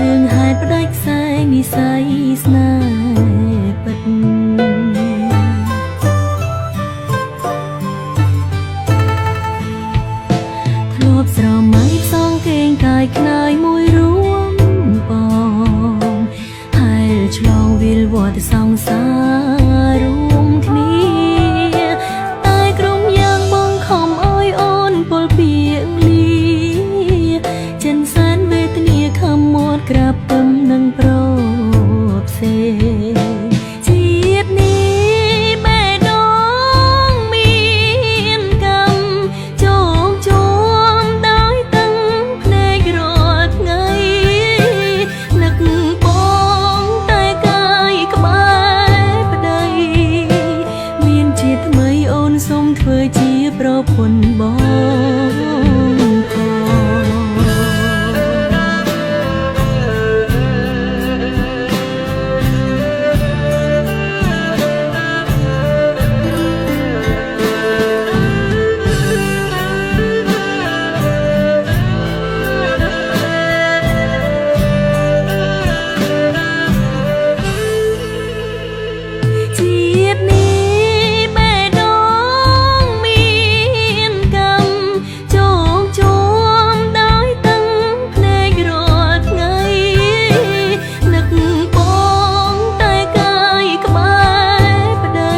រឿងហេតុផ្ដាច់ខ្សែនិស័យស្នេហ៍ពិតធ្លាប់ស្រមៃផ្សងគេងកាយខ្នើយមួយរួមបងហែលឆ្លងវិលវត្តសង្សាររួមគ្នាតែក្រុមយ៉ាងបងខំអើយអូនពលពីងលីចិនសែនវេទនាខំមាត់ក្រាបទឹមនឹងប្រផ្សេជាតិនេះបេះដូងមានកម្មជោគជួមដោយទាំងភ្នែករាល់ថ្ងៃនឹកបងតែកាយក្បែរប្តីមានជាថ្មីអូនសូមធ្វើជាប្រពន្ធបងផង ជាតិនេះបេះដូងមានកម្មជោគជួមដោយទាំងភ្នែករាល់ថ្ងៃនឹកបងតែកាយក្បែរប្តី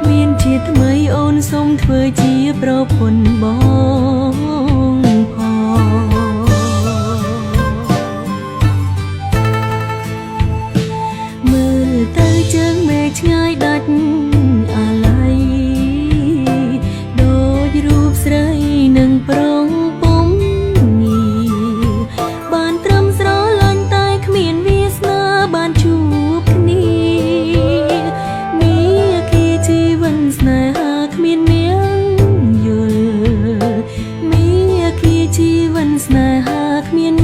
មានជាថ្មីអូនសូមធ្វើជាប្រពន្ធបងផងមើលទៅជើងមេឃឆ្ងាយដាច់អាល័យដូចរូបស្រីនឹងប្រងពុំងាបានត្រឹមស្រឡាញ់តែគ្មានវាសនាបានជួបគ្នាមាគីជីវិនស្នេហាគ្មាននាងយល់មាគីជីវិនស្នេហាគ្មាន